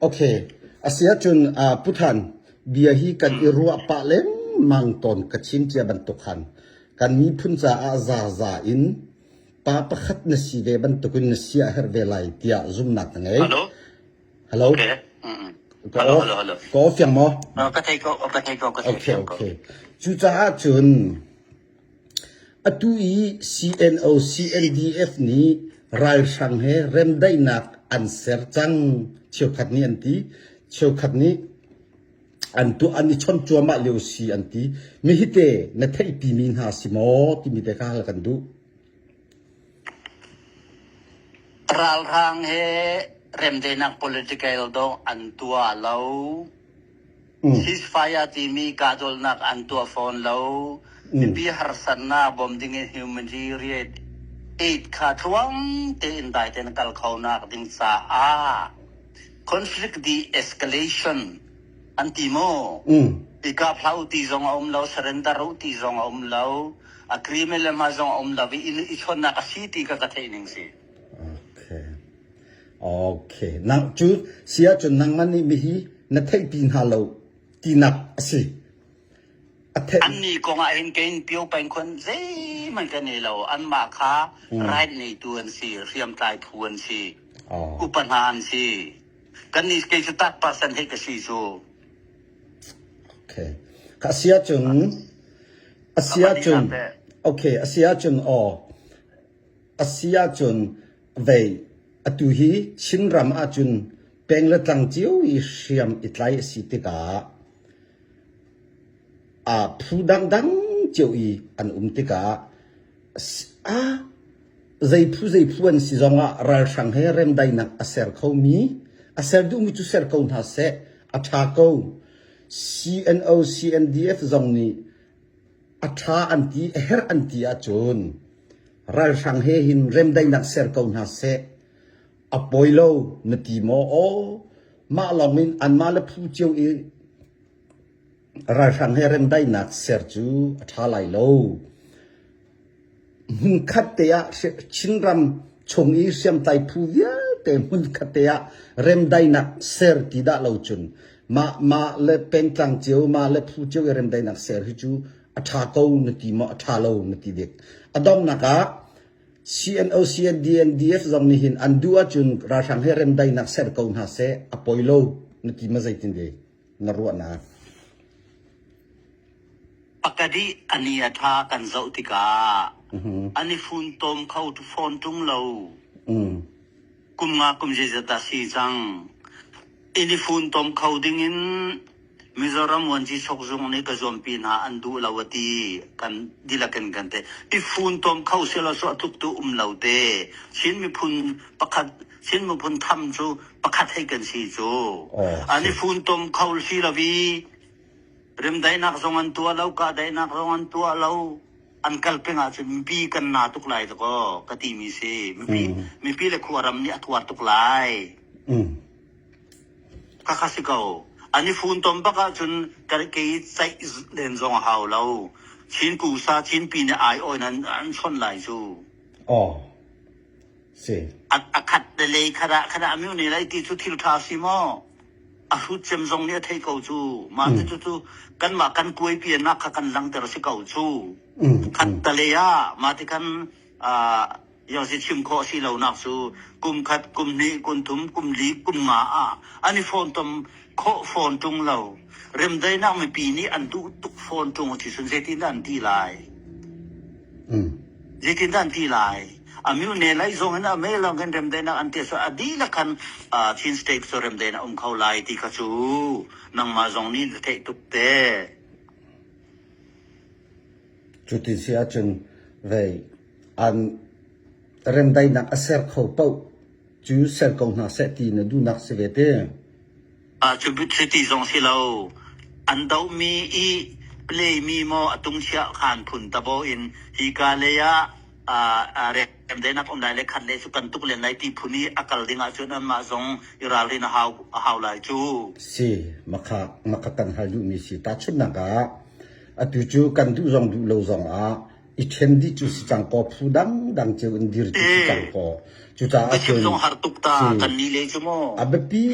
Okay. Asiahcun uh, Puthan, bia hi kan i ruah pah lengmang tawn ka chim cia bantuk khan kan miphun caah zaza in pa pakhat na si ve bantukin na sia herh ve lai tiah zumnak ka ngei. Hello. Hello. Okay. Mm. Ka Hello, aw, hello, hello. ka aw fiang maw? Uh, ka thei ko, ka thei ko, ka thei Okay, fiang ko. okay. Cucaah cun Atu i CNO, CNDF nih ralhrang he remdaihnak an ser cang cheukhat nih an ti. Cheukhat nih an tuah an i chawnh cuahmah lio si an ti. Mihite na theihpimi hna si maw timi te kha hal kan duh. Ralhrang he remdaihnak political dawh an tuah lo. Ceasefire timi kahdolnak an tuah fawn lo. Mipi harsatnak bawm dingin humanitarian aid kha tluang tein dai tein kal khonak ding caah conflict de-escalation an ti maw? I kap hlah u ti zong a um lo, surrender u ti zong a um lo, agreement le hma zong a um lo i i chawnhnak a si ti kha ka theih ning si. Okay. Okay. Nang cu si ahcun nangmah nih mihi na theihpi hna lo tinak a si. A theih. Annih kong ah hin kein pio peng khon zeihmanh kan nei lo. Anmah kha right neitu an si, hriamtlai phu an si, Oh. upa hna an si. Kannih kei cu tak percent hei ka si cu. Okay. Ka si ahcun a si ahcun okay, a si ahcun aw a si ahcun vei Atu hi Chinram ahcun peng le tlang cio i hriam i tlai a si tikah aa phu dangdang cio i an um tikah a zei phu zei phu an si zongah ralhrang he remdaihnak a ser khomi a ser duhmi cu ser ko hna seh a ṭha ko. CNO CNDF zong nih a ṭha an ti a herh an ti ahcun ralhrang he hin remdaihnak ser ko hna seh a pawi lo na ti maw aw mah lawng in anmah le phu cio i ralhrang he remdaihnak ser cu a ṭha lai lo hmunkhat te ah Chinram chung i hriamtlai phu vialte hmunkhat te ah remdaihnak ser ti dah lo cun mah mah le pengtlang cio mah le phu cio i remdaihnak ser hi cu a ṭha ko na ti maw a ṭha lo na ti dik a donghnak ah CNO CND NDF zong nih hin an duh ahcun ralhrang he remdaihnak ser ko hna seh a poi lo na ti ma zeitin de na ruahnak Pakadi ani a ṭha kan zoh tikah an i funtom kho fawn ṭung lo. Kum nga kum zeizat dah si cang. Inn i funtom kho dingin Mizoram Vuanci Sokzung nih ka zuampi hna an duh lo a ti. Kan dihlak in kan te. I funtom kho selaw cu a tluktu um lo te. Chin miphun pakhat Chin miphun tham cu pakhat hei kan si cu. An i funtom kho si lo i Remdaihnak zong an tuah lo, kahdaihnak zong an tuah lo. An kal peng ahcun mipi kan na tuk lai dakaw ka timi si. Mipi, mipi le khuaram nih a tuar tuk lai. Khakha si ko. An i funtom bak ahcun kei ceih len zong a hau lo. Chin kusa, Chin pi nih ai awi nan an chawnh lai cu. Oh. Si. A, a khat le lei khat ah khat ah miu ne lai ti cu thil tha si maw? A hrut cem zong nih a theih ko cu. Mah cu cu kanmah kan kuaipiannak kha kan langhter si ko cu. Khat tale ah mah ti kan yosi chim khawh si lonak cu kum khat, kum hnih, kum thum, kum li, kum nga ah an i fawntom khawh fawn ṭung lo. Remdaihnak mipi nih an duh tuk fawn ṭung ti cun zeitindah an ti lai? Zeitindah an ti lai? A myone lei zong in a me lawng in remdaihnak an ti so a dihlak khan Chin State cu remdaihnak um kho lai ti kha cu nangmah zong nih na theih tuk te. Cuti si ahcun vei an remdaihnak a ser kho paoh cu ser ko hna seh ti na duhnak si ve te. Cu cuti zong si lo. An dohmi i play mi maw a tungchia khan phun tabo in hika lei ah remdaihnak um lai le khat le cu kan tuk len lai ti phun i a kal ding ahcun anmah zong i ralrin a hau a hau lai cu. Si, makha makha kan hal duhmi si. Tahchunhnak ah atu cu kan duh zong duh lo zong ah i ṭhen dih cu si cang kaw phu dangdang cio in dir cu si cang kaw. Cucaah Biachim cun zong har tuk ta si kan ni le cu mu. a biapi.